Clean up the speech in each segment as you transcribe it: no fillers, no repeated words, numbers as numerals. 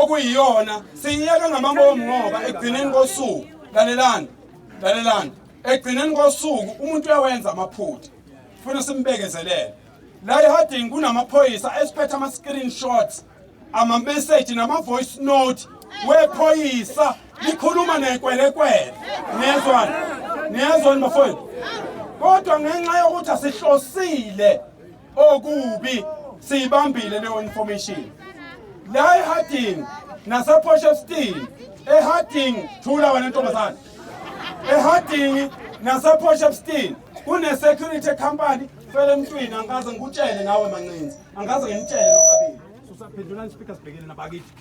Okuyiyona siyiyeka ngamabomu ngoba ekugcineni kosuku, lalelani, lalelani, ekugcineni kosuku umuntu uyawenza amaphutha, funa simbekezelele. La eHarding kunamaphoyisa esiphethe ama-screenshots, ama-message nama-voice note wephoyisa likhuluma nekwelekwele. Niyezwani? Niyezwani bafowethu? Kodwa ngenxa yokuthi asihlosile okubi, siyibambile leyo information. La eHarding nasePortshepstone, eHarding, thula wena ntombazane, eHarding nasePortshepstone kune-security company. Fela emntwini, angikaze ngikutshele nawe Mancinzi, angikaze nginitshele nobabili. Susaphendulani speaker, sibhekele nabakithi.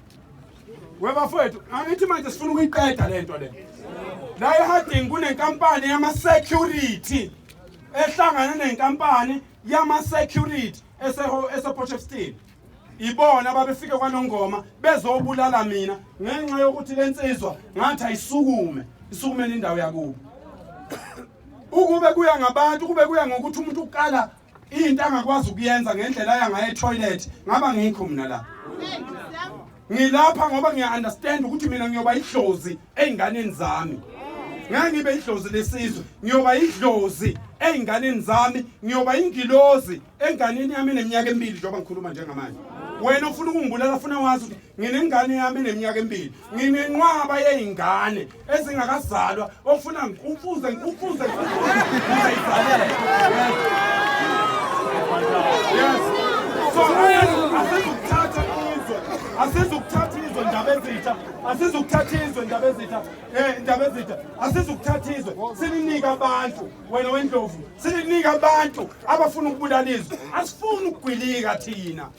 Webafowethu, angithi manje sifuna ukuyiqeda le nto le. La eHarding kunenkampani yama-security ehlangane nenkampani yama-security esePortshepstone. Ibona ababefike kwaNongoma bezobulala mina ngenxa yokuthi lensizwa ngathi ayisukume, isukumele indawo yakubo. Ukube kuya ngabantu, ukube kuya ngokuthi umuntu ukala into angakwazi ukuyenza ngendlela aya ngayo etoilet, ngaba ngikho mina la. Ngilapha ngoba ngiya-understand ukuthi mina ngiyoba idlozi ey'nganeni zami. Ngeke ngibe idlozi lesizwe, ngiyoba idlozi ey'nganeni zami, ngiyoba ingilozi enganeni yami eneminyaka emibili njengoba ngikhuluma njengamanje. Wena ufuna ukungibulala, funa wazi ukuthi nginengane yami eneminyaka emibili, nginenqwaba yey'ngane ezingakazalwa ofuna ngikufuze ngikufuze ngikufuze ngizayizalele. Yes, so asizukuthatha izwe, asizukuthatha izwe ndaba ezitha, asizukuthatha izwe ndaba ezitha, ndaba ezitha, asizukuthatha izwe silinika abantu. Wena wendlovu, silinika abantu abafuna ukubulala izwe. Asifuni ukugwilika thina,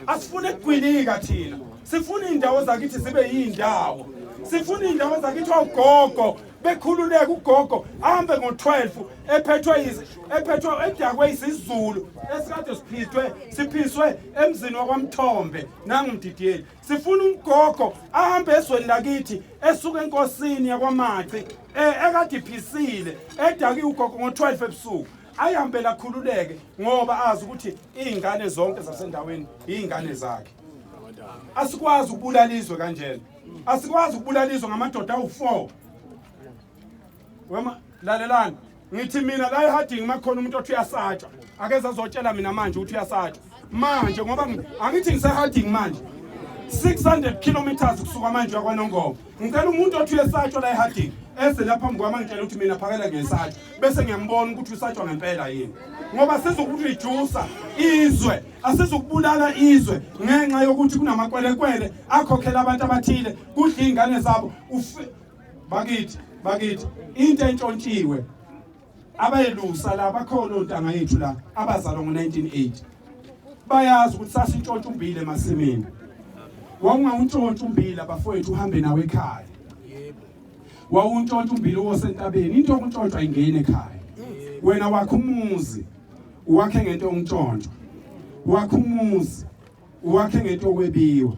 asifuni ukugwilika thina, sifuna iy'ndawo zakithi zibe yiy'ndawo, sifuna iy'ndawo zakithi ogogo bekhululeke. Ugogo ahambe ngo-12 ephethwe ephethwe edakwe isiZulu esikade siphithwe siphiswe emzini wakwaMthombe nangumdidiyeli. Sifuna umgogo ahambe ezweni lakithi esuka enkosini yakwaMaci ekade iphisile edakiwe ugogo ngo-12 ebusuku, ayihambele akhululeke ngoba azi ukuthi iy'ngane zonke zasendaweni iy'ngane zakhe. Asikwazi ukubulala izwe kanjena, asikwazi ukubulala izwe ngamadoda awu-4. Wema, lalelani, ngithi mina la eHarding makhona umuntu othi uyasatshwa, akeze azotshela mina manje ukuthi uyasatshwa manje, ngoba angithi ngiseHarding manje, 600 kilometers kusuka manje yakwaNongoma. Ngicela umuntu othi uyesatshwa la eHarding eze lapha phambi kwami angitshela ukuthi mina Phakela ngiyesatshwa, bese ngiyambona ukuthi usatshwa ngempela yini, ngoba sizokuredusa izwe, asizukubulala izwe ngenxa yokuthi kunamakwelekwele akhokhela abantu abathile kudla iy'ngane zabo. Bakithi, bakithi, into entshontshiwe abayelusa la bakhona ontanga yethu la abazalwa ngo-1980 bayazi ukuthi sasintshontsha umbila emasimini. Wawungawuntshontsha umbila bafowethu uhambe nawe ekhaya, wawuntshontsha umbila osentabeni. Into yokuntshontshwa ingene ekhaya. Wena wakhe umuzi wakhe ngento yokuntshontshwa, wakhe umuzi wakhe ngento yokwebiwa,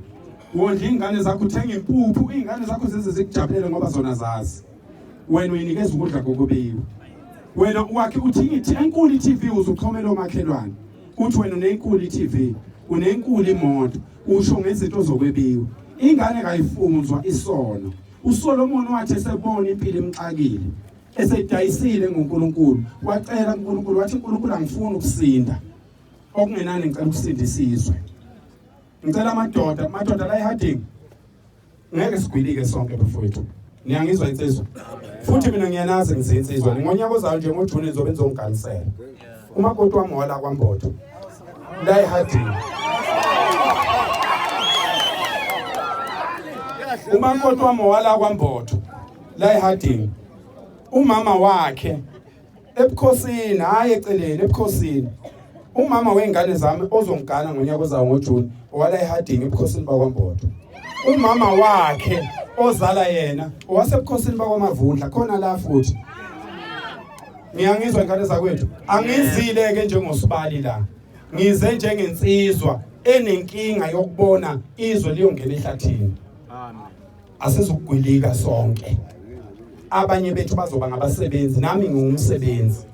wondla iy'ngane zakho, uthenga impuphu, iy'ngane zakho zize zikujabulele ngoba zona zazi wena uyinikeza ukudla kokubiwa. Wena wakhe uthi ngithi enkulu i-TV uzuxhomela omakhelwane, uthi wena unenkulu i-TV, unenkulu imoto, usho ngezinto zokwebiwa. Ingane kayifunzwa isono. USolomon wathi esebona impilo imxakile, esedayisile ngoNkulunkulu, wacela kuNkulunkulu, wathi uNkulunkulu angifuni ukusinda, okungenani ngicela ukusindisa izwe. Ngicela amadoda, madoda la eHarding, ngeke sigwilike sonke bafowethu. Niyangizwa insizwa? Futhi mina ngiyanazi ngizinsizwa. Ngonyaka ozayo nje ngoJune nizobe nizongiganisela. Umakoti wami wala kwaMbotho la eHarding. Umakoti wami wala kwaMbotho la eHarding. Umama wakhe ebukhosini, hayi eceleni, ebukhosini. Umama wey'ngane zami ozongigana ngonyaka ozayo ngoJuni owala eHarding ebukhosini bakwaMbotho. Umama wakhe ozala yena owasebukhosini bakwaMavundla khona la futhi. Ngiyangizwa ingane zakwethu, angizile-ke njengosibali la, ngize njengensizwa enenkinga yokubona izwe liyongena ehlathini. Asizukugwilika sonke, abanye bethu bazoba ngabasebenzi, nami ngiwumsebenzi.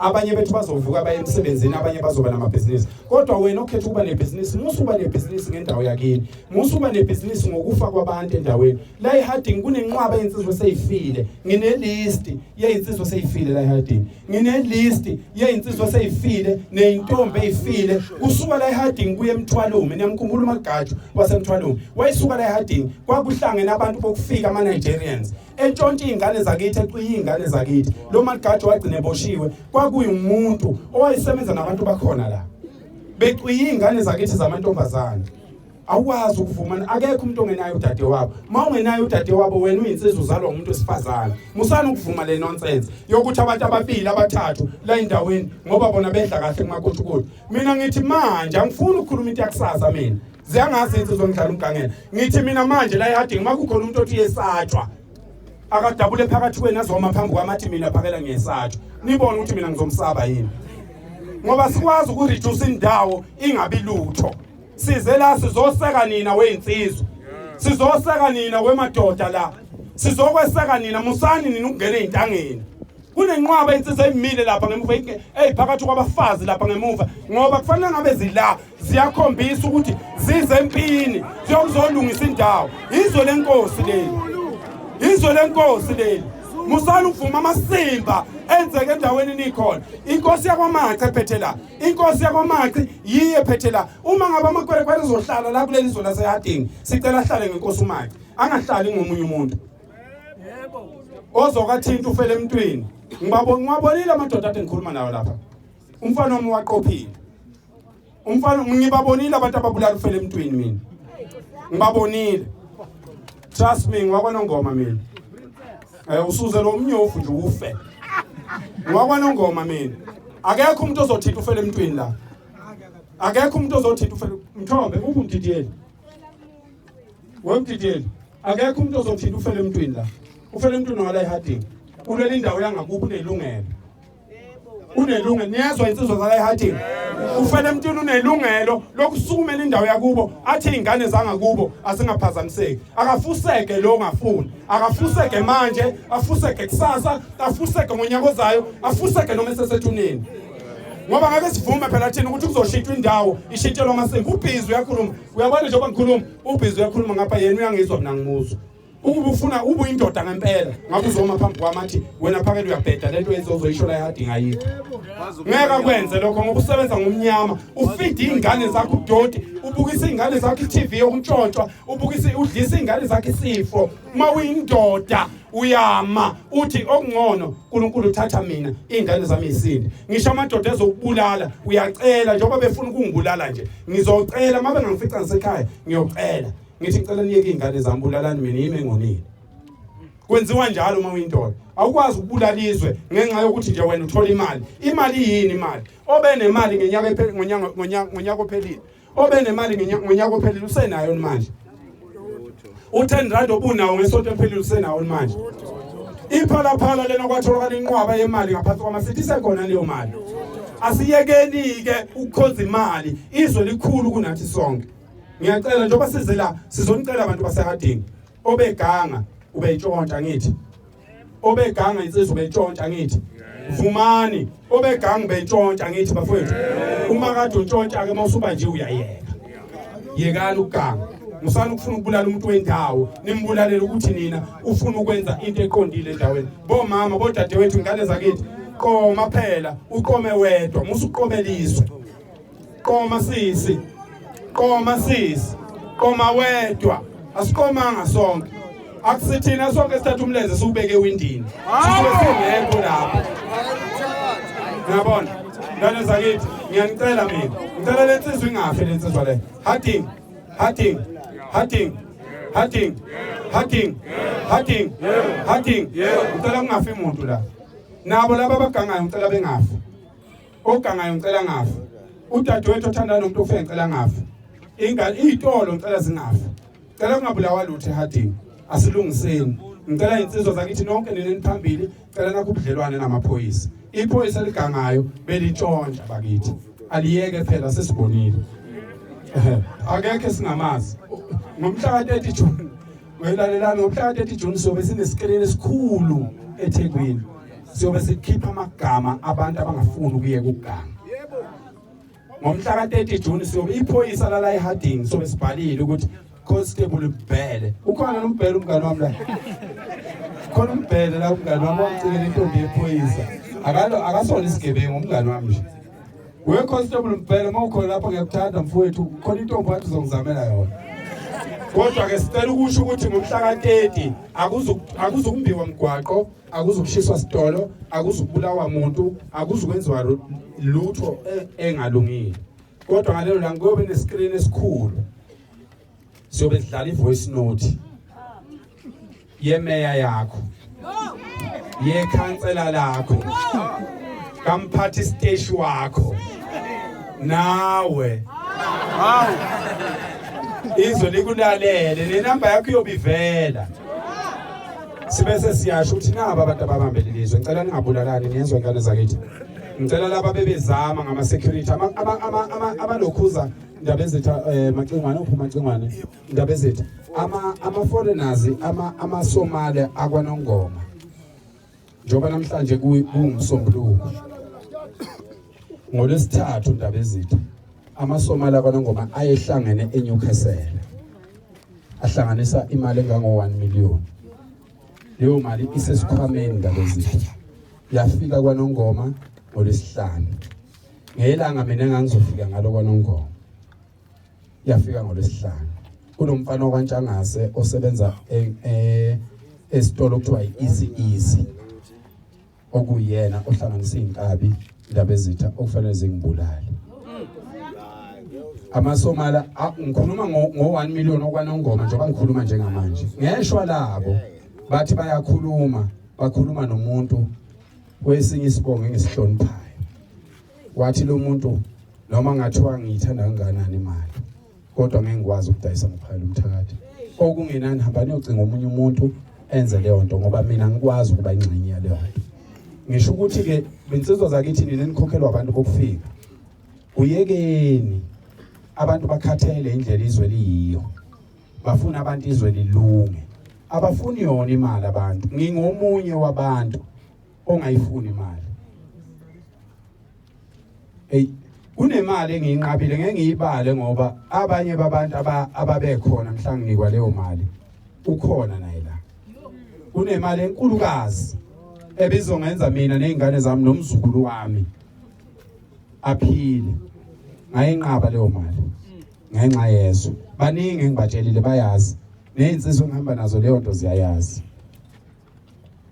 Abanye bethu bazovuka baye emsebenzini, abanye bazoba namabhizinisi. Kodwa wena okhetha ukuba nebhizinisi, musa uba nebhizinisi ngendawo yakini, musa uba nebhizinisi ngokufa kwabantu endaweni. La eHarding kunenqwaba yezinsizwa eseyifile. Ngine-list yezinsizwa eseyifile la eHarding. Ngine-list yezinsizwa eseyifile nezintombi eyifile kusuka la eHarding kuye eMthwalume. Niyamkhumbula uMagaju waseMthwalume? Wayesuka la eHarding, kwakuhlangene abantu bokufika, ama-Nigerians, entshontsha izingane zakithi, ecwiya izingane zakithi. Lo Magaju wagcina eboshiwe. Kwakuyumuntu owayesebenza nabantu bakhona la, becwiya izingane zakithi zamantombazane. Awukwazi ukuvuma. Akekho umuntu ongenayo udadewabo. Uma ungenayo udadewabo, wena uyinsizwa, uzalwa umuntu wesifazane. Musani ukuvuma le nonsense yokuthi abantu ababili, abathathu la endaweni ngoba bona bedla kahle kumakutukutu. Mina ngithi manje, angifuni ukukhuluma into yakusasa mina, ziyangazi insizwa ngidlala umgangela. Ngithi mina manje la eHarding, uma kukhona umuntu othi uyesatshwa, akadabule phakathi kwenu, azoma phambi kwami, athi, "Mina Phakela ngiyesatshwa," nibone ukuthi mina ngizomsaba yini, ngoba sikwazi ukureduce indawo ingabi lutho. Size la sizoseka nina weyinsizwa, sizoseka nina wemadoda la, sizokweseka nina. Musani nina ukungena ey'ntangeni. Kunenqwaba insizwa emile lapha ngemuva, eyiphakathi kwabafazi lapha ngemuva, ngoba kufanele ngabe zila ziyakhombisa ukuthi zize empini, ziyokuzolungisa indawo. Izwe lenkosi leli, izwe lenkosi leli. Musani ukuvuma amasimba enzeke endaweni nikhona. Inkosi yakwaMachi ephethe la, inkosi yakwaMachi yiye ephethe la. Uma ngabe amakwerekwere ezohlala la kuleli zwe laseHarding, sicela ahlale ngenkosi uMachi, angahlali ngomunye umuntu ozokathinta ufele emntwini. Ngibabonile amadoda ade ngikhuluma nawo lapha. Umfana wami waqophile umfana. Ngibabonile abantu ababulala ufele emntwini, mina ngibabonile, trust me. NgwakwaNongoma mina. Usuze lo mnyofu nje ufe. NgwakwaNongoma mina. Akekho umuntu ozothinta ufele emntwini la, akekho umuntu ozothinta ufele. Mthombe uphi umdidiyeli wemdidiyeli? Akekho umuntu ozothinta ufele emntwini la. Ufele emntwini wala eHarding ulwela indawo yangakubo, unelungelo, unelungelo. Niyezwa insizwa zala eHarding? Ufele emntwini unelungelo lokusukumela indawo yakubo, athi izingane zangakubo azingaphazamiseki. Akafuseke lo ongafuni, akafuseke manje, afuseke kusasa, afuseke ngonyaka ozayo, afuseke noma esesethuneni, ngoba ngeke sivume phela thina ukuthi kuzoshintshwa indawo, ishintshelwa amasimba. Ubhizi uyakhuluma, uyabona njengoba ngikhuluma, ubhizi uyakhuluma ngapha, yena uyangizwa, mina ngimuzwa. Ukuba ufuna ube uyindoda ngempela, ngabe uzoma phambi kwami, athi, "Wena Phakela uyabheda, lento yenze uzoyisho la eHarding ayikho." Ngeke akwenze lokho ngoba usebenza ngomnyama, ufeeda iy'ngane zakho udoti, ubukisa iy'ngane zakho i-TV yokuntshontshwa, ubukisa, udlisa iy'ngane zakho isifo. Uma uyindoda uyama uthi, "Okungcono uNkulunkulu uthatha mina, iy'ngane zami yisinde." Ngisho amadoda ezokubulala, uyacela. Njengoba befuna ukungibulala nje, ngizocela uma bengangifica ngisekhaya, ngiyocela ngithi, "Ngicela niyeke iy'ngane zami, bulalani mina, yimi engonile." Kwenziwa njalo uma uyindoda. Awukwazi ukubulala izwe ngenxa yokuthi nje wena uthola imali. Imali yini imali? Obe nemali ngenyaka, ngonyaka ophelile, obe nemali ngonyaka ophelile usenayo manje? U10 rand obunawo ngesonto eliphelile usenawo manje? Iphalaphala lena kwatholakala inqwaba yemali ngaphansi kwamasithi, isekhona leyo mali? Asiyekeni-ke ukukhonza imali, izwe likhulu kunathi sonke. Ngiyacela, njengoba size la sizonicela abantu baseHarding, obeganga ubeyitshontsha, ngithi obeganga insizwa ubeyitshontsha, ngithi vumani, obeganga ubeyitshontsha, ngithi bafowethu, uma kade untshontsha ke mawusuba nje uyayeka. Yekani ukuganga, musani ukufuna ukubulala umuntu wendawo, nimbulalela ukuthi nina ufuna ukwenza into eqondile endaweni. Bomama, bodadewethu, ingane zakithi, qoma phela, uqome wedwa, musuqomela izwe. Qoma sisi, qoma sisi, qoma wedwa, asiqomanga sonke. Akusithina sonke sithatha umlenze siwubeke ewindini, sisuke singekho lapho. Ngiyabona ngane zakithi, ngiyanicela mina, ngicela le nsizwa ingafi, le nsizwa le. Harding, Harding, Harding, Harding, Harding, Harding, Harding, ngicela kungafi umuntu la. Nabo laba abagangayo ngicela bengafi. Ogangayo ngicela ngafi. Udadewethu othandana nomuntu ofe ngicela ngafi. Ingane, iy'tolo ngicela zingafi. Cela kungabulawa lutho eHarding. Asilungiseni. Ngicela insizwa zakithi nonke nina niphambili, cela nakho ubudlelwane namaphoyisa. Iphoyisa eligangayo belintshontsha bakithi. Aliyeke phela, sesibonile. Akekho esingamazi. Ngomhla ka-30 June, welalelani, ngomhla ka-30 June sobe sinesikeleni esikhulu eThekwini. Siyobe sikhipha amagama abantu abangafuni ukuyeka ukuganga. Ngomhla ka-30 June siyobe iphoyisa lala eHarding sobe sibhalile ukuthi Constable Mbhele. Ukhona nombhele umngane wami la. Khona umbhele la umngane wami wamcikela intombi yephoyisa. Akalo akasona isigebengu umngane wami nje. We Constable Mbhele uma ukhona lapho ngiyakuthanda mfowethu khona intombi wathi uzongizamela yona. Kodwa ke sicela ukusho ukuthi ngomhla ka-30 akuzukumbiwa mgwaqo, akuzukushiswa sitolo, akuzukubulawa muntu, akuzukwenziwa lutho engalungile. Kodwa ngalelo langa kuyobe nescreen esikhulu. Siyobe sidlala i-voice note yemeya yakho, yekhansela lakho, kamphathi siteshi wakho, nawe izwe likulalele, le namba yakho iyobivela. Sibe sesiyasho ukuthi naba abantu ababambele ilizwe, ngicela ningabulalani, niyezwa ingane zakithi. Ngicela laba bebezama ngama security abalokhuza indaba ezitha Macingwane, uphi Macingwane, indaba ezitha ama foreigners, ama Somali akwaNongoma, njengoba namhlanje kuwumsombuluko ngolwesithathu, indaba ezitha amaSomali akwaNongoma ayehlangene eNewcastle ahlanganisa imali engango 1 million. Leyo mali isesikhwameni, indaba ezitha, yafika kwaNongoma ngolwesihlanu, ngelanga mina engangizofika ngalo kwaNongoma. Yafika ngolwesihlanu. Kunomfana wakwaNtshangase osebenza esitolo okuthiwa i-Easy Easy, okuyena ohlanganisa iy'nkabi, indaba ezitha, okufanele zingibulale. AmaSomali, ngikhuluma ngo-1 million okwaNongoma, njengoba ngikhuluma njengamanje, ngeshwa labo bathi bayakhuluma, bakhuluma nomuntu wesinye isibongo engisihloniphayo, wathi lo muntu noma ngathiwa ngiyithanda kangakanani imali, kodwa ngeke ngikwazi ukudayisa ngophakela umthakathi. Okungenani hamba niyocinga omunye umuntu enze leyo nto, ngoba mina ngikwazi ukuba ingxenye yaleyo nto. Ngisho ukuthi-ke binsizwa zakithi, nina nikhokhelwa abantu bokufika, kuyekeni. Abantu bakhathele indlela izwe liyiyo, bafuna abantu izwe lilunge, abafuni yona imali abantu. Ngingomunye wabantu ongayifuni imali. Hey, kunemali engiyinqabile, ngeke ngiyibale ngoba abanye babantu ababekhona mhla nginikwa leyo mali ukhona naye la. Kunemali enkulukazi ebizongenza mina nezingane zami nomzukulu wami aphile, ngayinqaba leyo mali ngenxa yezwe. Baningi engibatshelile bayazi, nezinsizwa engihamba nazo leyo nto ziyayazi.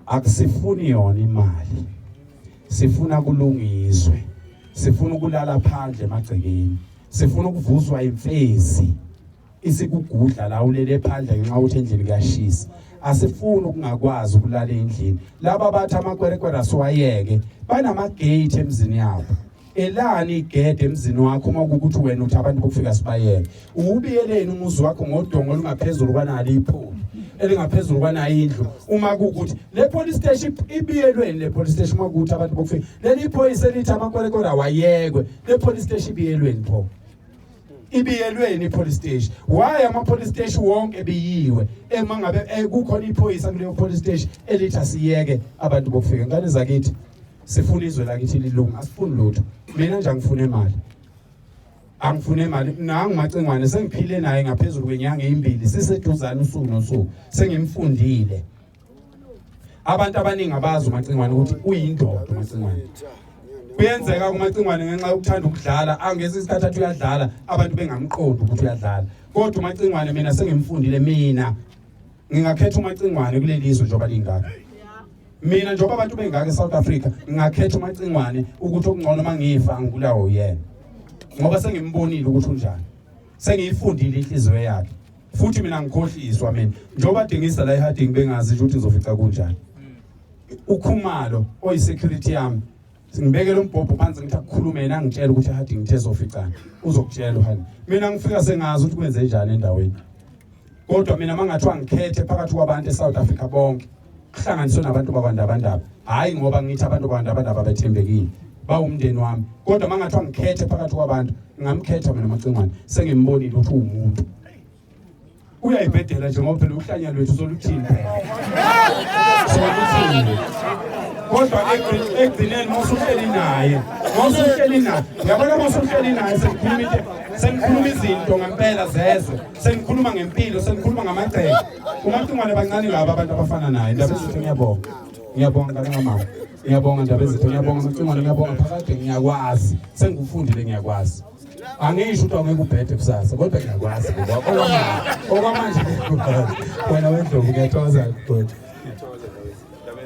Akusifuni yona imali, sifuna kulungizwe, sifuna ukulala phandle emagcekeni, sifuna ukuvuswa imfezi isikugudla la ulele phandle ngenxa ukuthi endlini kuyashisa. Asifuni ukungakwazi ukulala endlini. Laba bathi amakwerekwere asiwayeke, banama-gate emzini yabo. Elani igede emzini wakho uma kuwukuthi wena uthi abantu bokufika sibayeke? Uwubiyeleni umuzi wakho ngodongo olungaphezulu kwanalo ipholi elingaphezulu kwanayo indlu, uma kuwukuthi le police station ibiyelweni, le police station, uma kuwukuthi abantu bokufika, leli phoyisa elithi amakwerekwere awayekwe, le police station ibiyelweni pho? Ibiyelweni i-police station? Why ama-police station wonke ebiyiwe ema ngabe kukhona iphoyisa kuleyo police station elithi asiyeke abantu bokufika? Ngane zakithi, sifuna izwe lakithi lilunga, asifuni lutho. Mina nje angifune imali, angifune imali. Nangu Macingwane, sengiphile naye ngaphezulu kwenyanga ezimbili, siseduzane usuku nosuku, sengimfundile. Abantu abaningi abazi uMacingwane ukuthi uyindoda. UMacingwane kuyenzeka kuMacingwane ngenxa yokuthanda ukudlala, angesi isikhathi athi uyadlala, abantu bengamqondi ukuthi uyadlala. Kodwa uMacingwane mina sengimfundile. Mina ngingakhetha uMacingwane kuleli zwe njengoba lingaka. Mina njengoba abantu bengaka eSouth Africa, ngingakhetha uMacingwane ukuthi okungcono mangifa ngibulawe uyena, ngoba sengimbonile ukuthi unjani, sengiyifundile inhliziyo yakhe. Futhi mina ngikhohliswa mina njengoba dingisa la eHarding, bengazi nje ukuthi ngizofica kunjani. Ukhumalo oyi-security yami, ngibekele umbhobho phansi, ngithi akukhulume yena, angitshela ukuthi eHarding ngithe zoficana, uzokutshela uhani. Mina ngifika sengazi ukuthi kwenze njani endaweni. Kodwa mina mangathiwa ngikhethe phakathi kwabantu eSouth Africa bonke, kuhlanganiswe nabantu bakwaNdabandaba, hhayi ngoba ngithi abantu bakwaNdabandaba bethembekile, bawumndeni wami, kodwa mangathiwa ngikhethe phakathi kwabantu, ngingamkhetha mina Macingwane. Sengimbonile ukuthi uwumuntu, uyayibhedela nje, ngoba phela uhlanya lwethu soluthini phela, soluthini. Kodwa ekugcineni mawusuhleli naye, mawusuhleli naye, uyabona mawusuhleli naye senikhuluma into, senikhuluma izinto ngempela zezwe, senikhuluma ngempilo, senikhuluma ngamagceke. UMacingwane bancane kabi abantu abafana naye. Ndaba ezitho ngiyabonga. Ngiyabonga ngane kamama. Ngiyabonga ndaba ezitho, ngiyabonga Macingwane, ngiyabonga phakade ngiyakwazi. Sengikufundile ngiyakwazi. Angisho ukuthi angeke ubhede kusasa kodwa ngiyakwazi ngoba okwamanje wena wendlovu ngiyathokoza kodwa.